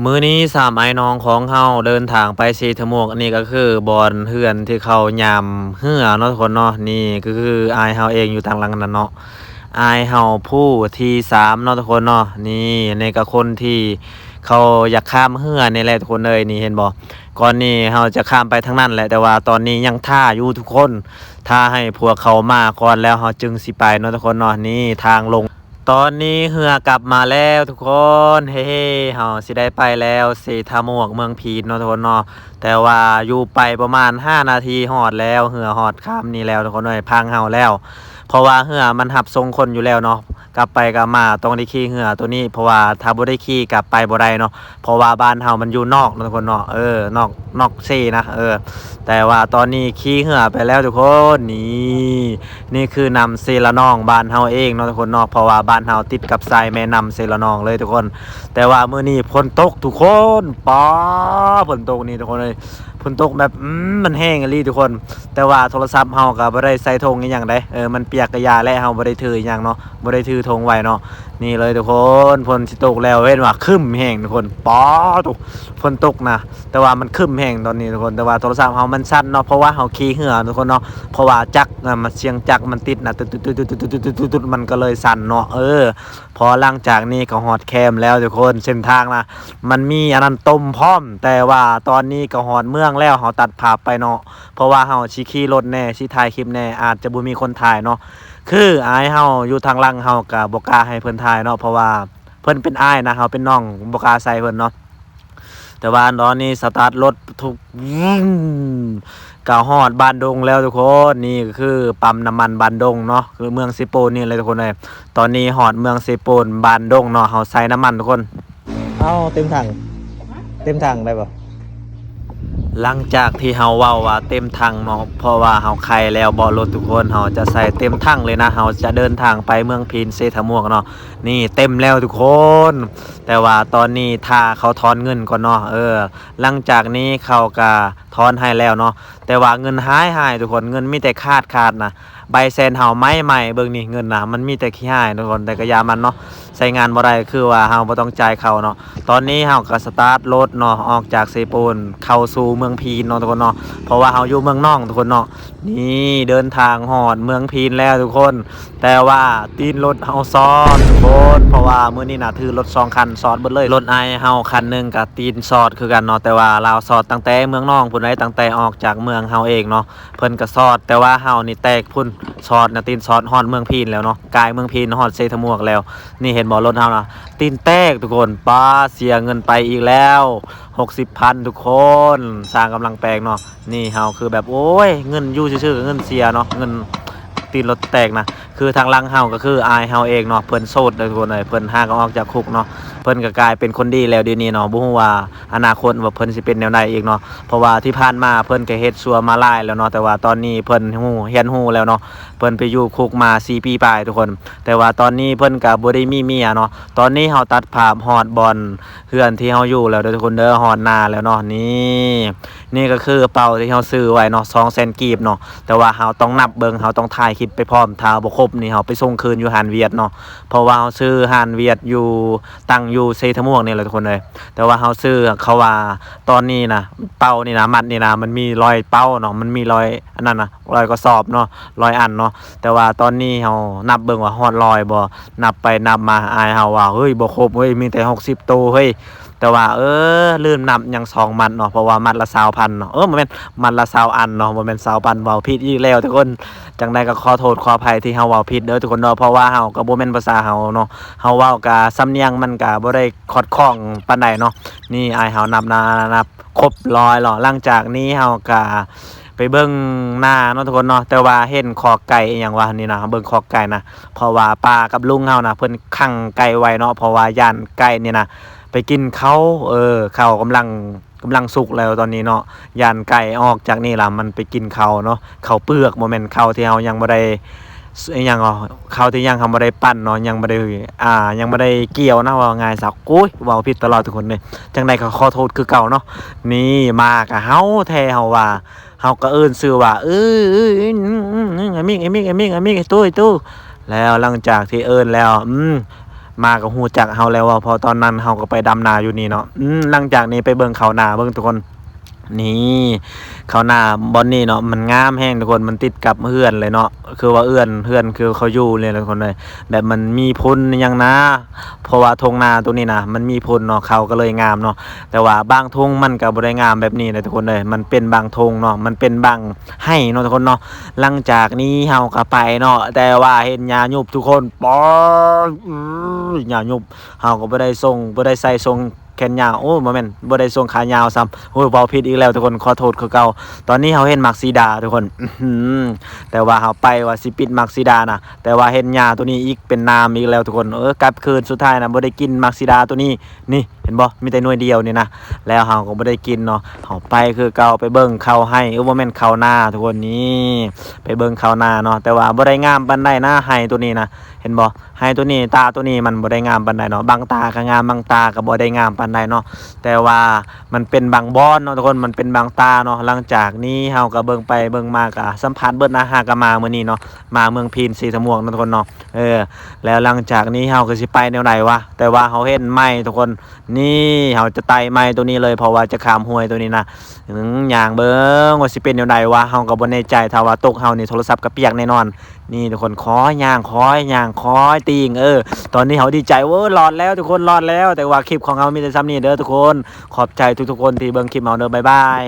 ມື້ນີ້ສາມອ້າຍນ້ອງຂອງເຮົາເດີນທາງໄປເຊຕະໝວກ. ອັນນີ້ກໍຄືບ່ອນເຮືອນທີ່ເຂົາຍາມເຮືອເນາະທຸກຄົນເນາະ. ນີ້ກໍຄືອ້າຍເຮົາເອງຢູ່ທາງຫຼັງນັ້ນເນາະ, ອ້າຍເຮົາຜູ້ທີສາມເນາະທຸກຄົນເນາະ. ນີ້ ນີ້ກໍຄົນທີ່ເຂົາຢາກຂ້າມເຮືອນີ້ແຫຼະທຸກຄົນເອີຍ. ນີ້ເຫັນບໍ່? ກ່ອນນີ້ເຮົາຈະຂ້າມໄປທາງນັ້ນແຫຼະ, ແຕ່ວ່າຕອນນີ້ຍັງຖ້າຢູ່ທຸກຄົນ, ຖ້າໃຫ້ພວກເຂົາມາກ່ອນແລ້ວເຮົາຈຶ່ງຊິໄປເນາະທຸກຄົນເນາະ. ນີ້ທາງລົງ. ຕອນນີ້ເຮືອກັບມາແລ້ວທຸກຄົນ. ເຮໆ ເຮົາຊິໄດ້ໄປແລ້ວ ເຊຕະໝວກ ເມືອງພີນເນາະທຸກຄົນເນາະ. ແຕ່ວ່າຢູ່ໄປປະມານຫ້ານາທີຮອດແລ້ວ, ເຮືອຮອດຄຳນີ້ແລ້ວທຸກຄົນເອີຍ, ພັງເຮົາແລ້ວ. ເພາະວ່າເຮືອມັນຮັບສົ່ງຄົນຢູ່ແລ້ວເນາະ, ກັບໄປກັບມາຕ້ອງໄດ້ຂີ່ເຮືອໂຕນີ້, ເພາະວ່າຖ້າບໍ່ໄດ້ຂີ່ກໍໄປບໍ່ໄດ້ເນາະ. ເພາະວ່າບ້ານເຮົາມັນຢູ່ນອກເນາະທຸກຄົນເນາະ, ເອີ ນອກ ນອກເຊນະ ເອີ. ແຕ່ວ່າຕອນນີ້ຂີ່ເຮືອໄປແລ້ວທຸກຄົນ. ນີ້ ນີ້ຄືນ້ຳເຊລະນອງບ້ານເຮົາເອງເນາະທຸກຄົນເນາະ, ເພາະວ່າບ້ານເຮົາຕິດກັບຊາຍແມ່ນ້ຳເຊລະນອງເລີຍທຸກຄົນ. ແຕ່ວ່າມື້ນີ້ຝົນຕົກທຸກຄົນ, ປາ ຝົນຕົກນີ້ທຸກຄົນເອີຍ, ຝົນຕົກແບບ ອືມ ມັນແຮງອີ່ຫຼີທຸກຄົນ. ແຕ່ວ່າໂທລະສັບເຮົາກໍບໍ່ໄດ້ໃສ່ຖົງອີ່ຫຍັງໃດ, ເອີ ມັນປຽກກະຢ່າແຫຼະ, ເຮົາບໍ່ໄດ້ຖືອີ່ຫຍັງເນາະ, ບໍ່ໄດ້ຖືຖົງໄວ້ເນາະ. ນີ້ເລີຍທຸກຄົນ, ຝົນຊິຕົກແລ້ວ, ເຫັນວ່າຄຶ້ມແຮງທຸກຄົນ, ປາໂທ້ ຝົນຕົກນະ. ແຕ່ວ່າມັນຄຶ້ມແຮງຕອນນີ້ທຸກຄົນ, ແຕ່ວ່າໂທລະສັບເຮົາມັນສັ່ນເນາະ, ເພາະວ່າເຮົາຂີ່ເຮືອທຸກຄົນເນາະ, ເພາະວ່າຈັກນະ ມັນສຽງຈັກມັນຕິດນະ, ຕຶດໆໆໆໆ ມັນກໍເລີຍສັ່ນເນາະ. ເອີ ພໍຫຼັງຈາກນີ້ກໍຮອດແຄມແລ້ວທຸກຄົນ. ເສັ້ນທາງນະມັນມີອັນນັ້ນຕົມພ້ອມ, ແຕ່ວ່າຕອນນີ້ກໍຮອດເມືອງແລ້ວ, ເຮົາຕັດພາບໄປເນາະ, ເພາະວ່າເຮົາຊິຂີ່ລົດແດ່ ຊິຖ່າຍຄລິບແດ່ ອາດຈະບໍ່ມີຄົນຖ່າຍເນາະ. ຄືອ້າຍເຮົາຢູ່ທາງຫຼັງ ເຮົາກໍບໍ່ກ້າໃຫ້ເພິ່ນຖ່າຍເນາະ, ເພາະວ່າເພິ່ນເປັນອ້າຍນະ, ເຮົາເປັນນ້ອງ, ບໍ່ກ້າໃສ່ເພິ່ນເນາະ. ແຕ່ວ່າຕອນນີ້ສະຕາດລົດທຸກ ກໍຮອດບ້ານດົງແລ້ວທຸກຄົນ. ນີ້ກໍຄືປ້ຳນ້ຳມັນບ້ານດົງເນາະ, ຄືເມືອງເຊໂປນນີ້ແຫຼະທຸກຄົນເອີຍ. ຕອນນີ້ຮອດເມືອງເຊໂປນ ບ້ານດົງເນາະ, ເຮົາໃສ່ນ້ຳມັນທຸກຄົນ. ເອົາເຕັມຖັງ ເຕັມຖັງໄດ້ບໍ່? ຫຼັງຈາກທີ່ເຮົາເວົ້າວ່າເຕັມຖັງເນາະ, ເພາະວ່າເຮົາໄຂແລ້ວເບາະລົດທຸກຄົນ, ເຮົາຈະໃສ່ເຕັມຖັງເລີຍນະ, ເຮົາຈະເດີນທາງໄປເມືອງພີນເຊຕະໝວກເນາະ. ນີ້ເຕັມແລ້ວທຸກຄົນ, ແຕ່ວ່າຕອນນີ້ຖ້າເຂົາທອນເງິນກ່ອນເນາະ. ເອີ ຫຼັງຈາກນີ້ເຂົາກະທອນໃຫ້ແລ້ວເນາະ, ແຕ່ວ່າເງິນຫາຍໆ ທຸກຄົນ, ເງິນມີແຕ່ຂາດໆ ນະ. ໃບແສນເຮົາໃໝ່ໆ ເບິ່ງນີ້ ເງິນນະ ມັນມີແຕ່ຂີ້ຫາຍທຸກຄົນ, ແຕ່ກະຢ່າມັນເນາະ, ໃຊ້ງານບໍ່ໄດ້ ຄືວ່າເຮົາບໍ່ຕ້ອງຈ່າຍເຂົາເນາະ. ຕອນນີ້ເຮົາກໍສະຕາດລົດເນາະ, ອອກຈາກເຊໂປນເຂົ້າສູ່ເມືອງພີນເນາະທຸກຄົນເນາະ, ເພາະວ່າເຮົາຢູ່ເມືອງນອງທຸກຄົນເນາະ. ນີ້ເດີນທາງຮອດເມືອງພີນແລ້ວທຸກຄົນ, ແຕ່ວ່າຕີນລົດເຮົາຊອດທຸກຄົນ, ເພາະວ່າມື້ນີ້ນະຖືລົດສອງຄັນຊອດເບິດເລີຍ. ລົດອ້າຍເຮົາຄັນໜຶ່ງກະຕີນຊອດຄືກັນເນາະ, ແຕ່ວ່າລາວຊອດຕັ້ງແຕ່ເມືອງນອງພຸ້ນໃດ, ຕັ້ງແຕ່ອອກຈາກເມືອງເຮົາເອງເນາະ. ເພິ່ນກໍຊອດ, ແຕ່ວ່າເຮົານີ້ແຕກພຸ້ນ, ຊອດນະ ຕີນຊອດຮອດເມືອງພີນແລ້ວເນາະ, ກາຍເມືອງພີນຮອດເຊຕະໝວກແລ້ວ. ນີ້ເຫັນບໍ່ ລົດເຮົານະ ຕີນແຕກທຸກຄົນ, ປາ ເສຍເງິນໄປອີກແລ້ວຫົກສິບພັນທຸກຄົນ, ສ້າງກຳລັງແປງເນາະ. ນີ້ເຮົາຄືແບບ ໂອ້ຍ ເງິນຢູ່ຊື່ໆກໍເງິນເສຍເນາະ, ເງິນຕີນລົດແຕກນະ. ຄືທາງຫຼັງເຮົາກໍຄືອ້າຍເຮົາເອງເນາະ, ເພິ່ນໂສດເດີທຸກຄົນເອີຍ, ເພິ່ນຫາກໍອອກຈາກຄຸກເນາະ, ເພິ່ນກໍກາຍເປັນຄົນດີແລ້ວດຽວນີ້ເນາະ. ບໍ່ຮູ້ວ່າອະນາຄົດວ່າເພິ່ນຊິເປັນແນວໃດອີກເນາະ, ເພາະວ່າທີ່ຜ່ານມາເພິ່ນກໍເຮັດຊົ່ວມາຫຼາຍແລ້ວເນາະ, ແຕ່ວ່າຕອນນີ້ເພິ່ນຮູ້ ຮຽນຮູ້ແລ້ວເນາະ. ເພິ່ນໄປຢູ່ຄຸກມາສີ່ປີປາຍທຸກຄົນ, ແຕ່ວ່າຕອນນີ້ເພິ່ນກໍບໍ່ໄດ້ມີເມຍເນາະ. ຕອນນີ້ເຮົາຕັດພາບຮອດບ່ອນເຮືອນທີ່ເຮົາຢູ່ແລ້ວເດີທຸກຄົນເດີ, ຮອດນາແລ້ວເນາະ. ນີ້ ນີ້ກໍຄືເປົາທີ່ເຮົາຊື້ໄວ້ເນາະ, ສອງແສນກີບເນາະ, ແຕ່ວ່າເຮົາຕ້ອງນັບເບິ່ງ, ເຮົາຕ້ອງຖ່າຍຄລິບໄປພ້ອມ, ຖ້າບໍ່ຄົບນີ້ເຮົາໄປສົ່ງຄືນຢູ່ຮ້ານຫວຽດເນາະ, ເພາະວ່າເຮົາຊື້ຮ້ານຫວຽດຢູ່ ຕັ້ງຢູ່ເຊຕະໝວກນີ້ແຫຼະທຸກຄົນເອີຍ. ແຕ່ວ່າເຮົາຊື້ ເຂົາວ່າຕອນນີ້ນະ ເປົານີ້ນະ ມັດນີ້ນະ ມັນມີລອຍເປົາເນາະ, ມັນມີລອຍອັນນັ້ນນະ ລອຍກະສອບເນາະ, ລອຍອັນເນາະ. ແຕ່ວ່າຕອນນີ້ເຮົານັບເບິ່ງວ່າຮອດລອຍບໍ່, ນັບໄປນັບມາ ອ້າຍເຮົາວ່າ ເຮີ້ຍ ບໍ່ຄົບເຮີ້ຍ, ມີແຕ່ຫົກສິບໂຕເຮີ້ຍ. ແຕ່ວ່າ ເອີ ລືມນັບ ຍັງສອງມັດເນາະ, ເພາະວ່າມັດລະຊາວພັນເນາະ, ເອີ ບໍ່ແມ່ນ ມັດລະຊາວອັນເນາະ, ບໍ່ແມ່ນຊາວພັນ, ເວົ້າຜິດອີກແລ້ວທຸກຄົນ. ຈັ່ງໃດກໍຂໍໂທດຂໍອະໄພທີ່ເຮົາເວົ້າຜິດເດີທຸກຄົນເນາະ, ເພາະວ່າເຮົາກໍບໍ່ແມ່ນພາສາເຮົາເນາະ, ເຮົາເວົ້າກະສຳນຽງມັນກະບໍ່ໄດ້ຂອດຂ້ອງປານໃດເນາະ. ນີ້ອ້າຍເຮົານັບນະ ນັບຄົບລອຍແລ້ວ. ຫຼັງຈາກນີ້ເຮົາກະ ໄປເບິ່ງນາເນາະທຸກຄົນເນາະ, ແຕ່ວ່າເຫັນຄອກໄກ່ອີ່ຫຍັງວະນີ້ນະ, ເບິ່ງຄອກໄກ່ນະ, ເພາະວ່າປ້າກັບລຸງເຮົານະ ເພິ່ນຂັງໄກ່ໄວ້ເນາະ, ເພາະວ່າຢ້ານໄກ່ນີ້ນະໄປກິນເຂົ້າ, ເອີ ເຂົ້າກຳລັງ ກຳລັງສຸກແລ້ວຕອນນີ້ເນາະ, ຢ້ານໄກ່ອອກຈາກນີ້ລະ ມັນໄປກິນເຂົ້າເນາະ, ເຂົ້າເປືອກ, ບໍ່ແມ່ນເຂົ້າທີ່ເຮົາຍັງບໍ່ໄດ້ ອີ່ຫຍັງ ເຂົ້າທີ່ຍັງເຮົາບໍ່ໄດ້ປັ່ນເນາະ, ຍັງບໍ່ໄດ້ ອ່າ ຍັງບໍ່ໄດ້ກ່ຽວນະ, ເວົ້າງ່າຍຊະ. ໂອ້ຍ ເວົ້າຜິດຕະຫຼອດທຸກຄົນເດ້, ຈັ່ງໃດກໍຂໍໂທດຄືເກົ່າເນາະ. ນີ້ ໝາກະເຫົ່າແທ້ ເຮົາວ່າ ເຮົາກໍເອີ້ນຊື່ວ່າ ເອີ ເອີ ເອີ ອາມິກ ອາມິກ ອາມິກ ອາມິກ ຕູ້ ຕູ້. ແລ້ວຫຼັງຈາກທີ່ເອີ້ນແລ້ວ ອືມ ມາກໍຮູ້ຈັກເຮົາແລ້ວເນາະ ເພາະຕອນນັ້ນເຮົາກໍໄປດຳນາຢູ່ນີ້ເນາະ. ອືມ ຫຼັງຈາກນີ້ໄປເບິ່ງເຂົ້ານາເບິ່ງທຸກຄົນ. ນີ້ ເຂົ້ານາບ່ອນນີ້ເນາະ ມັນງາມແຮງທຸກຄົນ ມັນຕິດກັບເຮືອນເລີຍເນາະ ຄືວ່າເອື້ອນ ເຮືອນຄືເຂົາຢູ່ນີ້ແຫຼະທຸກຄົນເອີຍ. ແບບມັນມີພຸ່ນອີ່ຫຍັງນະ ເພາະວ່າທົ່ງນາຕົວນີ້ນະ ມັນມີຝຸ່ນເນາະ ເຂົ້າກໍເລີຍງາມເນາະ. ແຕ່ວ່າບາງທົ່ງມັນກໍບໍ່ໄດ້ງາມແບບນີ້ເດ້ທຸກຄົນເອີຍ ມັນເປັນບາງທົ່ງເນາະ ມັນເປັນບາງໄຮ່ເນາະທຸກຄົນເນາະ. ຫຼັງຈາກນີ້ເຮົາກໍໄປເນາະ ແຕ່ວ່າເຫັນຫຍ້າຍຸບທຸກຄົນ ປອດ ອື ຫຍ້າຍຸບ. ເຮົາກໍບໍ່ໄດ້ສົ່ງ ບໍ່ໄດ້ໃສ່ສົ່ງແຂນຍາວ ໂອ້ ບໍ່ແມ່ນ ບໍ່ໄດ້ສົ່ງຂາຍາວຊ້ຳ. ໂອ້ຍ ເວົ້າຜິດອີກແລ້ວທຸກຄົນ ຂໍໂທດຄືເກົ່າ. ຕອນນີ້ເຮົາເຫັນໝາກສີດາທຸກຄົນ ອື ແຕ່ວ່າເຮົາໄປວ່າຊິປິດໝາກສີດານະ ແຕ່ວ່າເຫັນຫຍ້າຕົວນີ້ອີກ ເປັນໜາມອີກແລ້ວທຸກຄົນ. ເອີ ກັບຄືນສຸດທ້າຍນະ ບໍ່ໄດ້ກິນໝາກສີດາຕົວນີ້. ນີ້ ເຫັນບໍ່ ມີແຕ່ໜ່ວຍດຽວນີ້ນະ ແລ້ວເຮົາກໍບໍ່ໄດ້ກິນເນາະ. ເຮົາໄປຄືເກົ່າ ໄປເບິ່ງເຂົ້າໄຮ່ ເອີ ບໍ່ແມ່ນເຂົ້ານາທຸກຄົນ. ນີ້ ໄປເບິ່ງເຂົ້ານາເນາະ ແຕ່ວ່າບໍ່ໄດ້ງາມປານໃດນະ ໄຮ່ຕົວນີ້ນະ ເຫັນບໍ່ ໄຮ່ຕົວນີ້ ຕາຕົວນີ້ມັນບໍ່ໄດ້ງາມປານໃດເນາະ ບາງຕາກໍງາມ ບາງຕາກໍບໍ່ໄດ້ງາມປານໃດເນາະ. ແຕ່ວ່າມັນເປັນບາງບ່ອນເນາະທຸກຄົນ ມັນເປັນບາງຕາເນາະ. ຫຼັງຈາກນີ້ເຮົາກໍເບິ່ງໄປເບິ່ງມາກໍສຳຜັດເບິດນະ ຫາກໍມາມື້ນີ້ເນາະ ມາເມືອງພີນ ສີທະໝວກເນາະທຸກຄົນເນາະ. ເອີ ແລ້ວຫຼັງຈາກນີ້ເຮົາກໍຊິໄປແນວໃດວະ ແຕ່ວ່າເຮົາເຫັນໄມ້ທຸກຄົນ. ນີ້ ເຮົາຈະໄຕ່ໄມ້ຕົວນີ້ເລີຍ ເພາະວ່າຈະຂ້າມຫ້ວຍຕົວນີ້ນະ. ອືມ ຍ່າງເບິ່ງວ່າຊິເປັນແນວໃດວະ ເຮົາກໍບໍ່ແນ່ໃຈ ຖ້າວ່າຕົກເຮົານີ້ໂທລະສັບກໍປຽກແນ່ນອນ. ນີ້ທຸກຄົນ ຄ່ອຍຍ່າງ ຄ່ອຍຍ່າງ ຄ່ອຍຕີງ. ເອີ ຕອນນີ້ເຮົາດີໃຈ ໂອ້ ລອດແລ້ວທຸກຄົນ ລອດແລ້ວ. ແຕ່ວ່າຄລິບຂອງເຮົາມີແຕ່ສ່ຳນີ້ເດີທຸກຄົນ ຂອບໃຈທຸກໆຄົນທີ່ເບິ່ງຄລິບເຮົາເດີ ບາຍບາຍ.